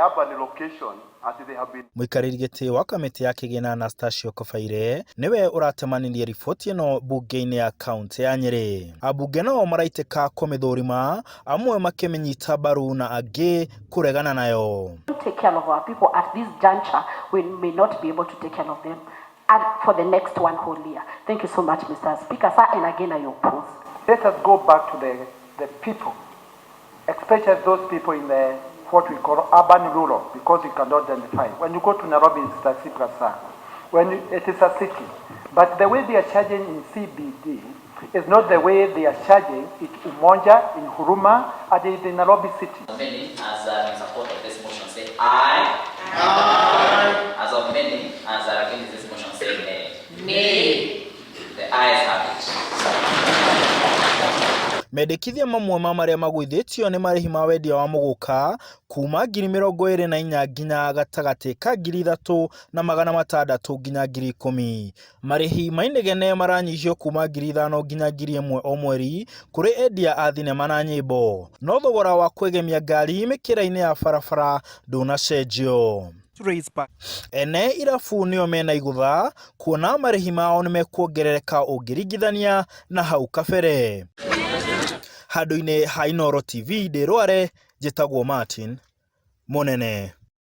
urban location as they have been. Mũikarĩri gĩtĩ wa kamĩtĩ ya kĩgĩna Anastasio Kobaire nĩwe ũratemanĩrie riboti ĩno mbunge-inĩ ya kauntĩ ya Nyĩrĩ. Ambunge nao maraitĩka kũmĩthũrima, amwe makĩmĩnyita mbaru na angĩ kũregana nayo. Take care of our people at this juncture, we may not be able to take care of them and for the next one whole year. Thank you so much, Mr. Speaker, sir, and again I oppose. Let us go back to the people, especially those people in the what we call urban rural, because you cannot identify. When you go to Nairobi, it's a Speaker, sir. It is a city, but the way they are charging in CBD is not the way they are charging in Umoja, in Huruma, and in Nairobi city. As many as are in support of this motion say aye. Aye. As of many as are against this motion say nay. Nay. The ayes have it. Mendekithia mamwe ma marĩa magũithĩtio nĩ marĩhi ma wendia wa mũgũka kuma 24,000 nginya gatagatĩ ka 3,600 nginya 10,000. Marĩhi ma inegene maranyihio kuma 5,000 nginya 1,000 o mweri kũrĩ endia a thinema na nyĩmbo. No thogora wa kwegemia ngari mĩkĩra-inĩ ya barabara ndũnacenjio. Ene irabu nĩo mena igũtha kuona marĩhi mao nĩmekuongerereka ũngĩringithania na hau kabere. Handũ-inĩ ha Inooro TV ndĩ Rware, njĩtagwo Martin Mũnene.